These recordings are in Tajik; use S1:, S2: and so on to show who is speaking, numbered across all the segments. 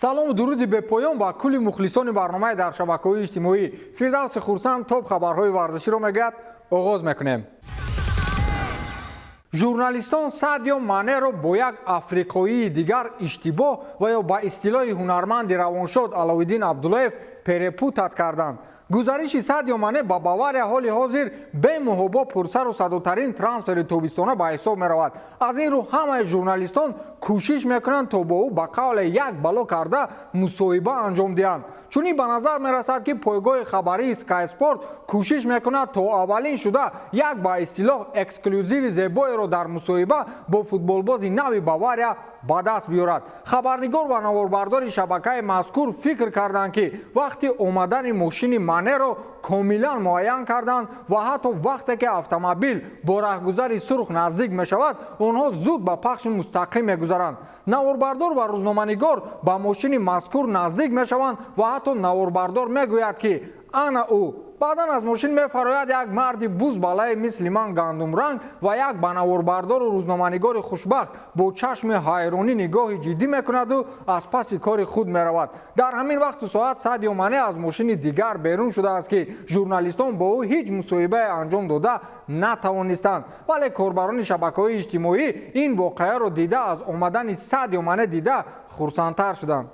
S1: Салому дуруди бепоён ба кулли мухлисони барномаи дар шабакаҳои иҷтимоӣ. Фирдавси Хурсанд топ хабарҳои варзиширо мегӯяд. Оғоз мекунем. Журналистон Садио Манеро бо як африқоии дигар иштибоҳ ва ё ба истилоҳи ҳунарманди равоншод Аловиддин Абдуллоев перепутать карданд. Гузариши Садио Мане ба Бавария ҳоли ҳозир бемуҳобо пурсару садотарин трансфери тобистона ба ҳисоб меравад. Аз ин рӯ ҳамаи журналистон кӯшиш мекунанд, то бо ӯ ба қавле як бало карда мусоҳиба анҷом диҳанд. Чунин ба назар мерасад, ки пойгоҳи хабарии Sky Sport кӯшиш мекунад, то аввалин шуда як ба истилоҳ эксклюзиви зебоеро дар мусоҳиба бо футболбози нави Бавария ба даст биёрад. Хабарнигор ва наворбардори шабакаи мазкур фикр карданд, ки вақти омадани мошини Манеро комилан муайян карданд ва ҳатто вақте ки автомобил бо раҳгузари сурх наздик мешавад, онҳо зуд ба пахши мустақим мегузаранд. Наворбардор ва рӯзноманигор ба мошини мазкур наздик мешаванд ва ҳатто наворбардор мегӯяд, ки ана ӯ. Баъдан аз мошин мефарояд як марди бузбалае мисли ман гандумранг ва як ба наворбардору рӯзноманигори хушбахт бо чашми ҳайронӣ нигоҳи ҷиддӣ мекунаду аз паси кори худ меравад. Дар ҳамин вақту соат Садио Мане аз мошини дигар берун шудааст, ки журналистон бо ӯ ҳеҷ мусоҳибае анҷом дода натавонистанд. Вале корбарони шабакаҳои иҷтимоӣ ин воқеаро дида, аз омадани Садио Мане дида хурсандтар шуданд.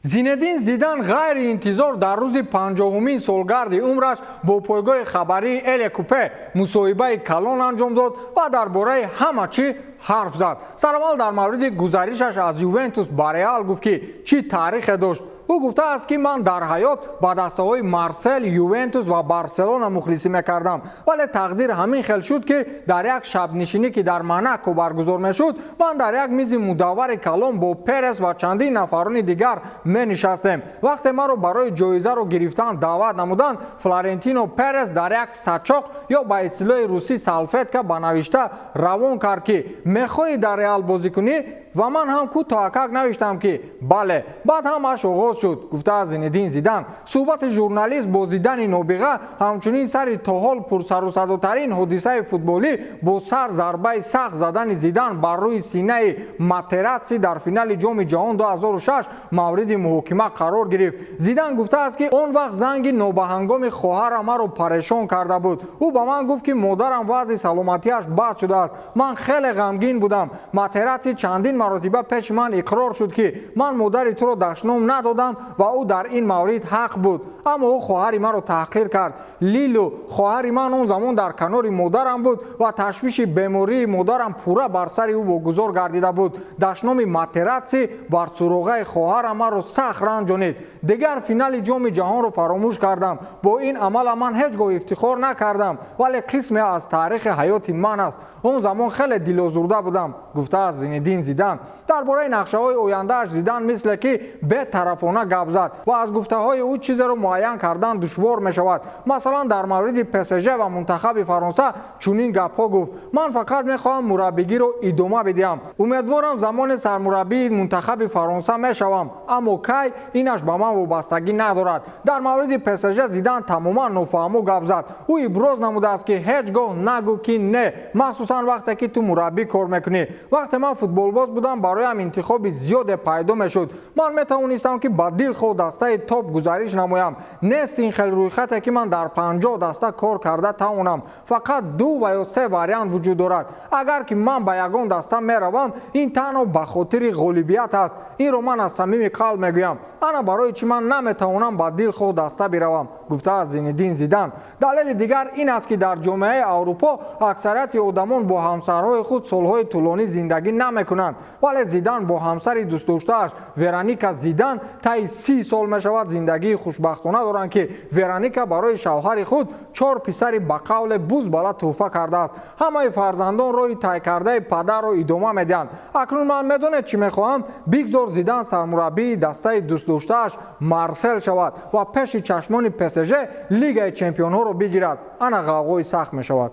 S1: Зинедин Зидан ғайриинтизор дар рӯзи 50-умин солгарди умраш бо пойгоҳи хабарии L'Équipe мусоҳибаи калон анҷом дод ва дар бораи ҳама чӣ ҳарф зад. Сараввал дар мавриди гузаришаш аз Ювентус ба Реал гуфт, ки чӣ таърихе дошт. Ӯ гуфтааст, ки ман дар ҳаёт ба дастаҳои Марсел, Ювентус ва Барселона мухлисӣ мекардам, вале тақдир ҳамин хел шуд, ки дар як шабнишинӣ, ки дар Монако баргузор мешуд, ман дар як мизи мудаввари калон бо Перес ва чандин нафарони дигар менишастем. Вақте маро барои ҷоизаро гирифтан даъват намуданд, Флорентино Перес дар як сачоқ ё ба истилоҳи русӣ салфетка ба навишта равон кард, ки мехоҳӣ дар Реал бозӣ кунӣ, ва ман ҳам кӯтоҳакак навиштам, ки бале. Баъд ҳамааш оғоз шуд, гуфтааст Зинедин Зидан. Суҳбати журналист бо Зидани нобиға ҳамчунин сари то ҳол пурсарусадотарин ҳодисаи футболӣ бо сар зарбаи сахт задани Зидан бар рӯи синаи Матератси дар финали Ҷоми ҷаҳон 2006 мавриди муҳокима қарор гирифт. Зидан гуфтааст, ки он вақт занги нобаҳангоми хоҳарам маро парешон карда буд. Ӯ ба ман гуфт, ки модарам вазъи саломатиаш бад шудааст. Ман хеле ғамгин будам. Матератси чандин маротиба пеши ман иқрор шуд, ки ман модари туро дашном надодам ва ӯ дар ин маврид ҳақ буд, аммо ӯ хоҳари маро таҳқир кард. Лилу, хоҳари ман, он замон дар канори модарам буд ва ташвиши бемории модарам пурра бар сари ӯ вогузор гардида буд. Дашноми Матератси бар суроғаи хоҳарам маро сахт ранҷонид. Дигар финали Ҷоми ҷаҳонро фаромӯш кардам. Бо ин амала ман ҳеҷ гоҳ ифтихор накардам, вале қисме аз таърихи ҳаёти ман аст. Он замон хеле дилозурда будам, гуфтааст Зинедин Зидан. Дар бораи нақшаҳои ояндааш Зидан мисле ки бетарафона гап зад ва аз гуфтаҳои ӯ чизеро муайян кардан душвор мешавад. Масалан, дар мавриди ПСЖ ва мунтахаби Фаронса чунин гапҳо гуфт: ман фақат мехоҳам мураббигиро идома бидиҳам. Умедворам, замоне сармураббии мунтахаби Фаронса мешавам, аммо кай, инаш ба ман вобастагӣ надорад. Дар мавриди ПСЖ Зидан тамоман нофаҳмо гап зад. Ӯ иброз намудааст, ки ҳеҷ гоҳ нагӯ, ки не, махсусан вақте ки ту мураббӣ кор мекунӣ. Вақте ман футболбоз будам, бароям интихоби зиёде пайдо мешуд. Ман метавонистам, ки ба дилхоҳ дастаи топ гузариш намоям. Нест ин хел рӯйхате, ки ман дар 50 даста кор карда тавонам. Фақат ду ва ё се вариант вуҷуд дорад. Агар ки ман ба ягон даста меравам, ин танҳо ба хотири ғолибият аст. Инро ман аз самими қалб мегӯям. Ана барои чӣ ман наметавонам ба дилхоҳ даста биравам, гуфтааст Зинедин Зидан. Далели дигар ин аст, ки дар ҷомеаи Аврупо аксарияти одамон бо ҳамсарҳои худ солҳои тӯлонӣ зиндагӣ намекунанд, вале Зидан бо ҳамсари дӯстдоштааш Вероника Зидан таи 30 сол мешавад зиндагии хушбахтона доранд, ки Вероника барои шавҳари худ чор писари ба қавле бузбала тӯҳфа кардааст. Ҳамаи фарзандон роҳи тай кардаи падарро идома медиҳанд. Акнун ман медонед, чӣ мехоҳам? Бигзор Зидан сармураббии дастаи дӯстдоштааш Марсел шавад ва пеши чашмони ПСЖ Лигаи чемпионҳоро бигирад. Ана ғавғои сахт мешавад.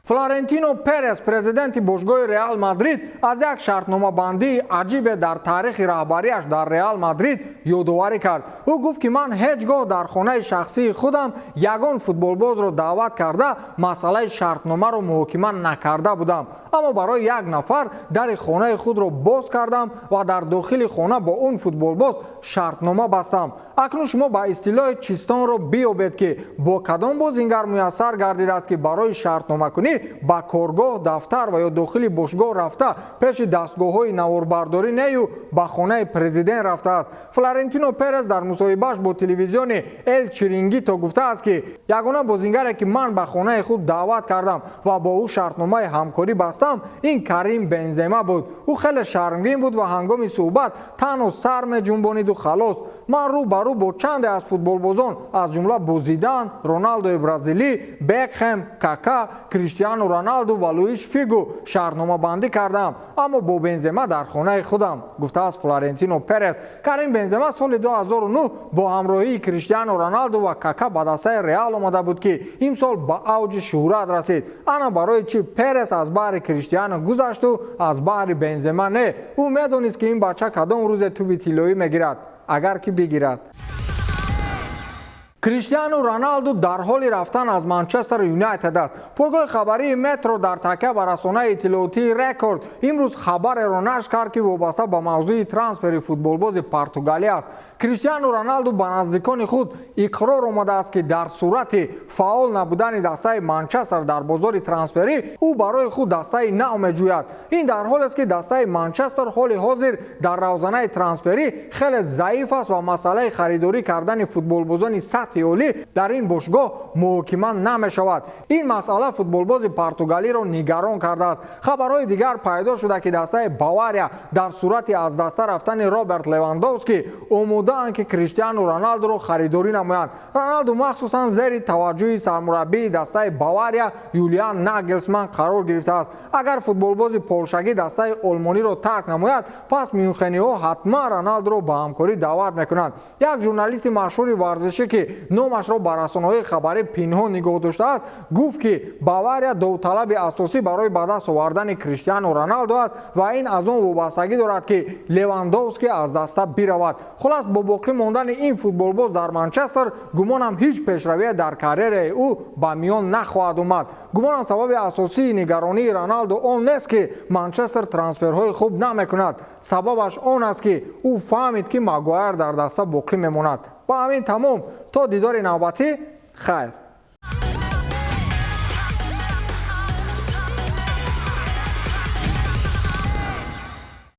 S1: Флорентино Перес, президенти бошгоҳи Реал Мадрид, аз як шартномабандии аҷибе дар таърихи раҳбарияш дар Реал Мадрид ёдоварӣ кард. Ӯ гуфт, ки ман ҳеҷ гоҳ дар хонаи шахсии худам ягон футболбозро даъват карда, масъалаи шартномаро муҳокима накарда будам, аммо барои як нафар дари хонаи худро боз кардам ва дар дохили хона бо он футболбоз шартнома бастам. Акнун шумо ба истилоҳи чистонро биёбед, ки бо кадом бозингар муяссар гардидааст, ки барои шартномакунӣ ба коргоҳ, дафтар ва ё дохили бошгоҳ рафта, пеши дастгоҳҳои наворбардорӣ нею ба хонаи президент рафтааст. Флорентино Перес дар мусоҳибааш бо телевизиони Эл Чирингито гуфтааст, ки ягона бозингаре, ки ман ба хонаи худ даъват кардам ва бо ӯ шартномаи ҳамкорӣ бастам, ин Карим Бензема буд. Ӯ хеле шармгин буд ва ҳангоми суҳбат танҳо сар меҷунбониду халос. Ман рӯ ба рӯ бо чанде аз футболбозон, аз ҷумла бо Зидан, Роналдои бразилӣ, Бекхем, Кака, Криштиану Роналду ва Луиш Фигу шартномабандӣ кардам, аммо бо Бензема дар хонаи худам, гуфтааст Флорентино Перес. Карим Бензема соли 2009 бо ҳамроҳии Криштиану Роналду ва Кака ба дастаи Реал омада буд, ки имсол ба авҷи шӯҳрат расид. Ана барои чӣ Перес аз баҳри Криштиану гузашту аз баҳри Бензема не. Ӯ медонист, ки ин бача кадом рӯзе тӯби тиллоӣ мегирад, агар ки бигирад. Криштиану Роналду дар ҳоли рафтан аз Манчестер Юнайтед аст. Пойгоҳи хабарии Метро дар такя ба расонаи иттилоотии Рекорд имрӯз хабареро нашр кард, ки вобаста ба мавзӯи трансфери футболбози португалӣ аст. Криштиану Роналду ба наздикони худ иқрор омадааст, ки дар сурати фаъол набудани дастаи Манчестер дар бозори трансферӣ, ӯ барои худ дастаи нав меҷӯяд. Ин дар ҳолест, ки дастаи Манчестер ҳоли ҳозир дар равзанаи трансферӣ хеле заиф аст ва масъалаи харидорӣ кардани футболбозони сатҳи олӣ дар ин бошгоҳ муҳокима намешавад. Ин масъала футболбози португалиро нигарон кардааст. Хабарҳои дигар пайдо шуда, ки дастаи Бавария дар сурати аз даста рафтани Роберт Левандовский омодаанд, ки Криштиану Роналдуро харидорӣ намоянд. Роналду махсусан зери таваҷҷӯҳи сармураббии дастаи Бавария Юлиан Нагелсман қарор гирифтааст. Агар футболбози полшагӣ дастаи олмониро тарк намояд, пас мюнхениҳо ҳатман Роналдуро ба ҳамкорӣ даъват мекунанд. Як журналисти машҳури варзишӣ, ки номашро ба расонаҳои хабарӣ пинҳон нигоҳ доштааст, гуфт, ки Бавария довталаби асосӣ барои ба даст овардани Криштиану Роналду аст ва ин аз он вобастагӣ дорад, ки Левандовский аз даста биравад. Хулас, бо боқӣ мондани ин футболбоз дар Манчестер, гумонам, ҳеҷ пешравие дар карьераи ӯ ба миён нахоҳад омад. Гумонам, сабаби асосии нигаронии Роналду он нест, ки Манчестер трансферҳои хуб намекунад. Сабабаш он аст, ки ӯ фаҳмид, ки Магуайр дар даста боқӣ мемонад. Ба ҳамин тамом. То дидори навбатӣ, хайр.